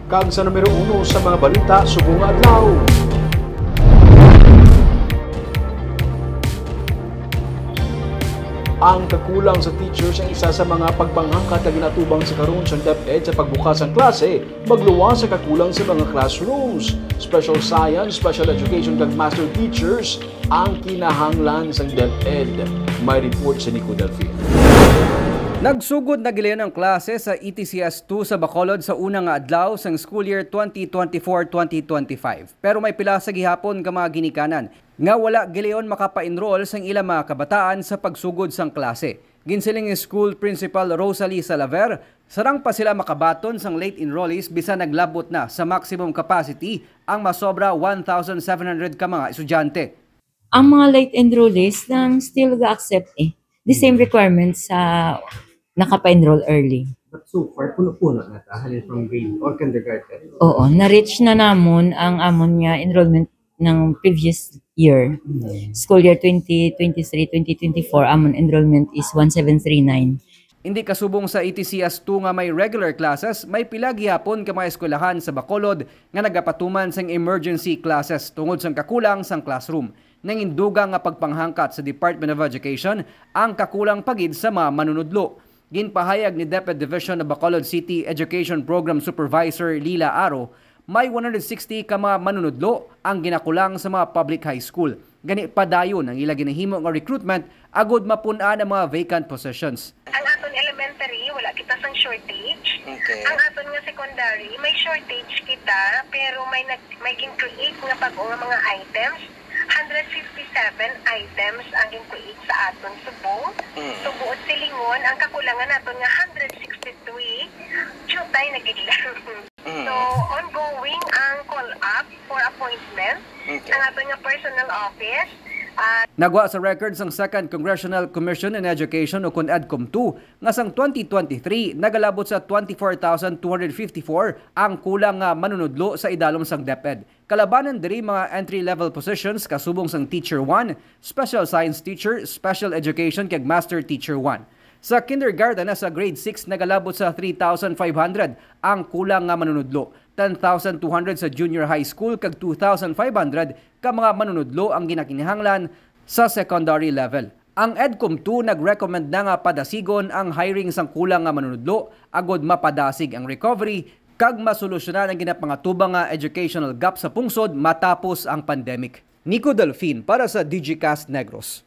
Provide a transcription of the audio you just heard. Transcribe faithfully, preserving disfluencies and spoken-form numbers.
Kag sa numero uno sa mga balita subong nga adlaw. Ang kakulang sa teachers ang isa sa mga pagpanghangkat nga ginatubang sa karon sang DepEd sa pagbukas sang klase, magluwas sa kakulang sa mga classrooms, special science, special education kag master teachers ang kinahanglan sang DepEd. May report si Nico Delfin. Nagsugod na gilayon ang klase sa E T C S two sa Bacolod sa una nga adlaw sang school year twenty twenty-four twenty twenty-five. Pero may pila sa gihapon ka mga ginikanan nga wala gilayon makapa-enroll sang ilang mga kabataan sa pagsugod sang klase. Ginsiling ni School Principal Rosalie Salaver, sarang pa sila makabaton sang late enrollees bisan naglabot na sa maximum capacity ang masobra one thousand seven hundred ka mga estudyante. Ang mga late enrollees nang still ga-accept eh. The same requirements sa nakapa-enroll early. But so far, puno-puno na ta, halin from grade or kindergarten. Oo, na-reach na namon ang amon nga enrollment ng previous year. School year twenty twenty-three twenty twenty-four, amon enrollment is one seven three nine. Hindi kasubong sa E T C S two nga may regular classes, may pila gihapon ka mga eskwelahan sa Bacolod nga nagapatuman sang emergency classes tungod sang kakulang sang classroom. Nangin dugang nga pagpanghangkat sa Department of Education ang kakulang pa gid sa mga manunudlo. Ginpahayag ni DepEd Division of Bacolod City Education Program Supervisor Lila Aro, may one hundred sixty ka mga manunudlo ang ginakulang sa mga public high school. Gani padayon ang ila ginahimo nga recruitment agud mapun-an ang mga vacant positions. Ang aton elementary, wala kita sang shortage. Okay. Ang aton nga secondary, may shortage kita, pero may nag-, may gin-create nga bag-o nga mga items. Hundred fifty-seven items ang gin-create sa aton subong. Mm. So, buot silingon, ang kakulangan naton nga hundred sixty-three, jutay na gid lang. Mm. So, ongoing ang call-up for appointment. Okay. Ang aton nga personal office, ah, Nagwa sa record sang Second Congressional Commission on Education, ukon EDCOM two, nga sang twenty twenty-three nagalabot sa twenty-four thousand two hundred fifty-four ang kulang nga manunudlo sa idalom sang DepEd. Kalabanan diri mga entry-level positions kasubong sang Teacher one, Special Science Teacher, Special Education kag Master Teacher one. Sa kindergarten na sa grade six nagalabot sa three thousand five hundred ang kulang nga manunudlo, ten thousand two hundred sa junior high school kag two thousand five hundred ka mga manunudlo ang ginakinahanglan sa secondary level. Ang EDCOM two nag-recommend na nga padasigon ang hiring sang kulang nga manunudlo agud mapadasig ang recovery kag masolusyonan ang ginapangatubang nga educational gap sa pungsod matapos ang pandemic. Nico Delfin para sa Digicast Negros.